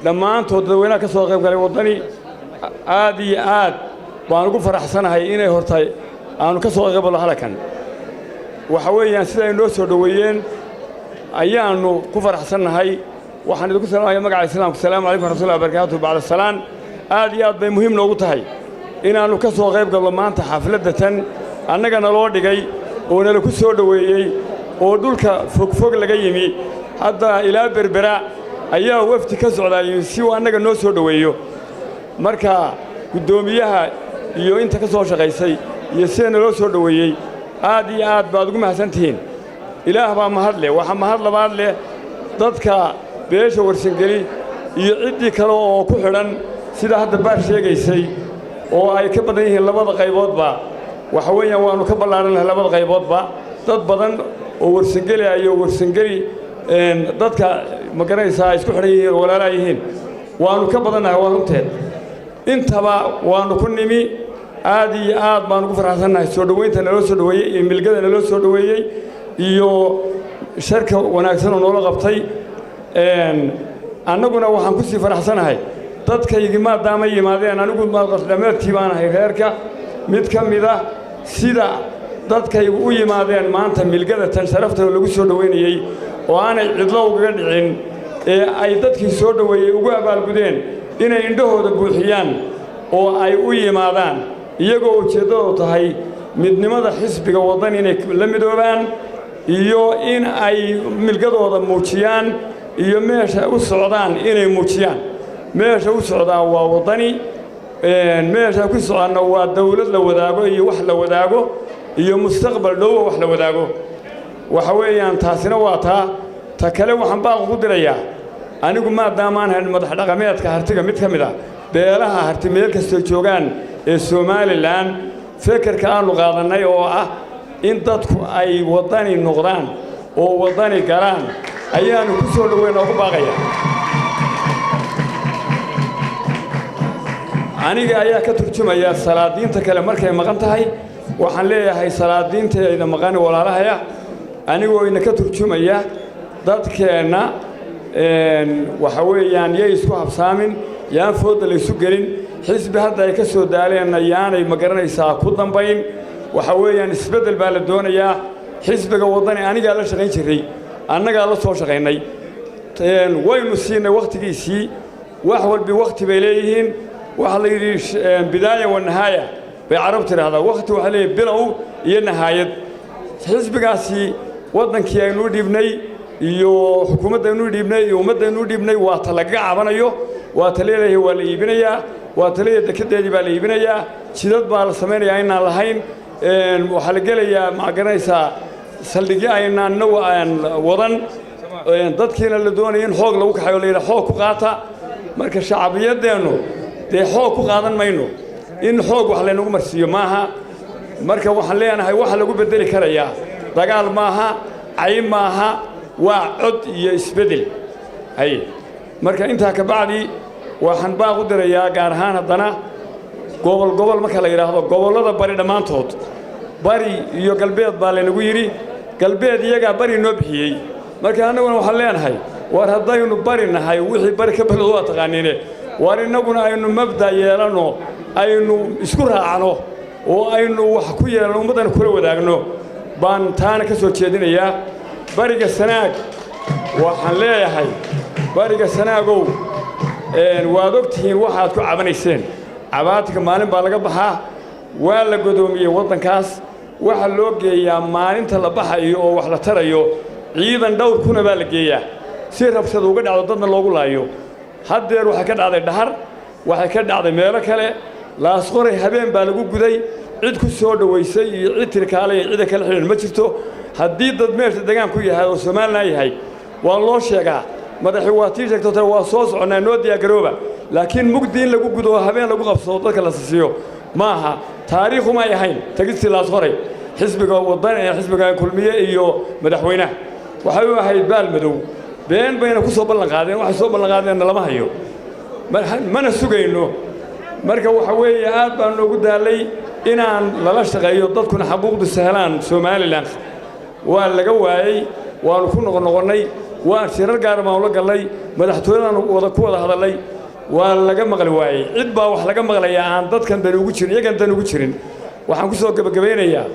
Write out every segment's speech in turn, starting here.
Dhammaantood dadweynaha ka soo qayb galay Waddani, aad iyo aad baan ugu faraxsanahay inay hortay aanu ka soo qayb galno halkan. Waxa weeyaan, sida ay noo soo dhoweeyeen ayaannu ku faraxsannahay. Waxaan idinku salaamaya magaca Islaamka: asalaamu calaykum waraxmatullahi wabarakaatuh. Bacda salaan, aad iyo aad bay muhiim noogu tahay inaannu ka soo qayb galno maanta xafladda tan annaga naloo dhigay oo nala ku soo dhoweeyey oo dhulka fogfog laga yimi. Hadda ilaa Berbera ayaa wafdi ka socdaa yimi si uu annaga noo soo dhoweeyo. Marka guddoomiyaha iyo inta ka soo shaqaysay iyo sida naloo soo dhoweeyey, aad iyo aad baad ugu mahadsan tihiin. Ilaah baa mahad leh. Waxaa mahad labaad leh dadka beesha Warsangeli iyo ciddii kale oo ku xidhan, sida hadda baar sheegaysay, oo ay ka badan yihiin labada qayboodba. Waxa weeyaan, waannu ka ballaaran lahay labada qayboodba. Dad badan oo Warsangeli ah iyo Warsangeli dadka, ma garanaysaa, ay isku xidhan yihiin oo walaalaa yihiin, waannu ka badannahay, waa runteed. Intaba waannu ku nimi. Aad iyo aad baan ugu faraxsannahay soo dhoweynta naloo soo dhoweeyey iyo milgada naloo soo dhoweeyey iyo sharka wanaagsan oo noola qabtay. Annaguna waxaan ku sii faraxsanahay dadkaygii maadaamay yimaadeen. Anigu maqasdhameedkii baan ahay reerka mid ka mid ah. Sida dadkaygu u yimaadeen maanta milgada tan sharafta lagu soo dhoweynayey oo aanay cidlo ugaga dhicin ee ay dadkii soo dhoweeyey ugu abaalgudeen inay indhahooda buuxiyaan oo ay u yimaadaan, iyagoo ujeeddadu tahay midnimada xisbiga Waddan inay la midoobaan iyo in ay milgadooda muujiyaan iyo meesha u socdaan inay muujiyaan. Meesha u socdaan waa Waddani, meesha ku soconno waa dawlad la wadaago iyo wax la wadaago iyo mustaqbal dhowa wax la wadaago. Waxa weeyaan, taasina waa taa. Ta kale, waxaan baaq ugu dirayaa anigu, maadaamaan hayn madax dhaqameedka Hartiga mid ka mid ah beelaha Harti meel kastoo joogaan ee Somaliland, fekerka aannu qaadannay oo ah in dadku ay Waddani noqdaan oo Waddani galaan ayaannu ku soo dhoweyn oogu baaqaya. Aniga ayaa ka turjumaya salaadiinta kale markay maqan tahay. Waxaan leeyahay salaadiintayda maqan, walaalahaya, anigoo ina ka turjumaya dadkeenna, waxa weeyaan, yay isku habsaamin, yaan foodda laysu gelin. Xisbi hadda ay ka soo daaleenna yaanay, ma garanaysaa, ku dambayn. Waxa weeyaan, isbeddel baa la doonayaa. Xisbiga Waddani anigaa la shaqayn jiray, annagaa la soo shaqaynay, waynu siinay wakhtigiisii. Wax walbi wakhti bay leeyihiin. Waxaa la yidhi bidaaya wa nahaaya bay Carab tidhaahdaa. Wakhti waxaa leeyihi bilow iyo nahaayad. Xisbigaasi waddankii aynuu dhiibnay iyo xukuumaddaynuu dhiibnay iyo ummaddaynuu dhiibnay waa ta lagaga cabanayo, waa ta leedahay waa la iibinayaa, waa ta leeyahay dekedeedii baa la iibinayaa, jidad baa la samaynayaa inaan lahayn, waxaa la gelayaa, ma garanaysaa, saldhigyo aynaan inagu aan wadan, dadkiina la doonaya in xoog lagu kaxayo, la yidhaha xoog ku qaata. Marka shacabiyaddeennu dee xoog ku qaadan mayno, in xoog wax laynagu marsiiyo maaha. Marka waxaan leenahay, waxa lagu beddeli karayaa dagaal maaha, cayn maaha, waa cod iyo isbeddel hay. Marka intaa ka bacdi, waxaan baaq u dirayaa gaar ahaan haddana gobol gobol marka la yidhaahdo, gobollada bari dhammaantood, bari iyo galbeed baa laynagu yidhi. Galbeed iyagaa bari noo bixiyey. Marka annaguna waxaan leenahay, war haddaynu bari nahay, wixii bari ka balod waa taqaaniine, war innaguna aynu mabda yeelanno, aynu isku raacno oo aynu wax ku yeelanno, ummaddana kula wadaagno baan taana ka soo jeedinayaa. Bariga Sanaag waxaan leeyahay, bariga Sanaagow, waad og tihiin waxaad ku cabanayseen. Cabaatika maalin baa laga baxaa. Waa la godoomiyey waddankaas. Waxaa loo geeyaa maalinta la baxayo oo wax la tarayo ciidan dhowr kuna baa la geeyaa si rabshada uga dhacdo, dadna loogu laayo. Haddeer waxay ka dhacday Dhahar, waxay ka dhacday meelo kale. Laasqoray habeen baa lagu guday. Cid ku soo dhowaysay iyo cid tirkaale iyo cida kala xidhan ma jirto. Haddii dad meesha degaan ku yahay oo Somaliland yahay, waa loo sheegaa. Madaxi waa tii sheegto tare, waa soo soconnaa, noo diyaargarooba. Laakiin mugdi in lagu gudo oo habeen lagu qabsado, dadka la sisiyo ma aha. Taariikhumay ahayn tegistii Laasqoray xisbiga Waddan ee xisbiga Kulmiye iyo madaxweynaha. Waxay u ahayd baal madow. Been bayna ku soo ballan qaadeen. Waxay soo ballan qaadeenna lama hayo, mana sugayno. Marka waxa weeye, aad baan noogu daalay inaan lala shaqeeyo, dadkuna xaquuqdu sahlaan. Somaliland waa laga waayey, waannu ku noqonoqonnay. Waan shirar gaara baan ula gallay, madaxtooyadan wada ku wada hadallay, waa laga maqli waayey. Cid baa wax laga maqlayaa aan dadkan dan ugu jirin, iyagan dan ugu jirin. Waxaan ku soo gebagabaynayaa,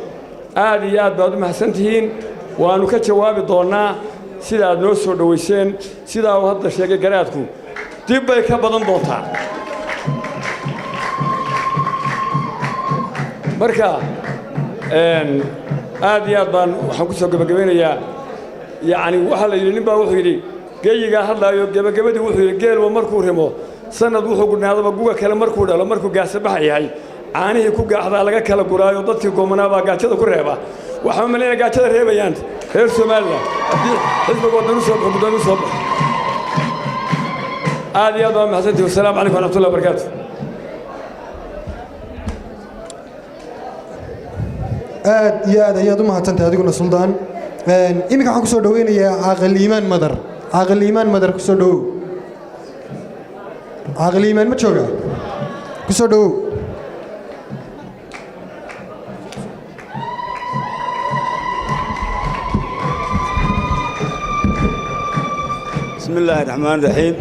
aad iyo aad baad u mahadsan tihiin. Waannu ka jawaabi doonnaa sida aad noo soo dhowayseen. Sidaa uu hadda sheegay garaadku, dib bay ka badan doontaa. Marka aad iyo aad baan waxaan ku soo gebagabaynayaa, yacni waxaa la yidhi, nin baa wuxuu yidhi geeyigaa hadlaayo gebagabadii, wuxuu yidhi: "Geelba markuu rimo sanad wuxuu gudhnaadaba, guga kale markuu dhalo, markuu gaasabaxa yahay, caanihii ku gaaxdaa laga kala guraayo, dadkii goomanaabaa gaajada ku reeba." Waxaan malaynaya gaajada reebayaan reer Somaliland haddii xisbiga Waddani u soo baxo, guddoomiye u soo baxo. Aad iyo aad baa mahadsantihi. Wasalaamu calaykum waraxmatullahi wabarakaatu. Aad iyo aad ayaad u mahadsantahay adiguna, Suldaan. Iminka waxaan kusoo dhaweynayaa Caaqil Iimaan Madar. Caaqil Iimaan Madar, kusoo dhawow. Caaqil Iimaan ma jooga? Kusoo dhawow. بسم الله الرحمن الرحيم.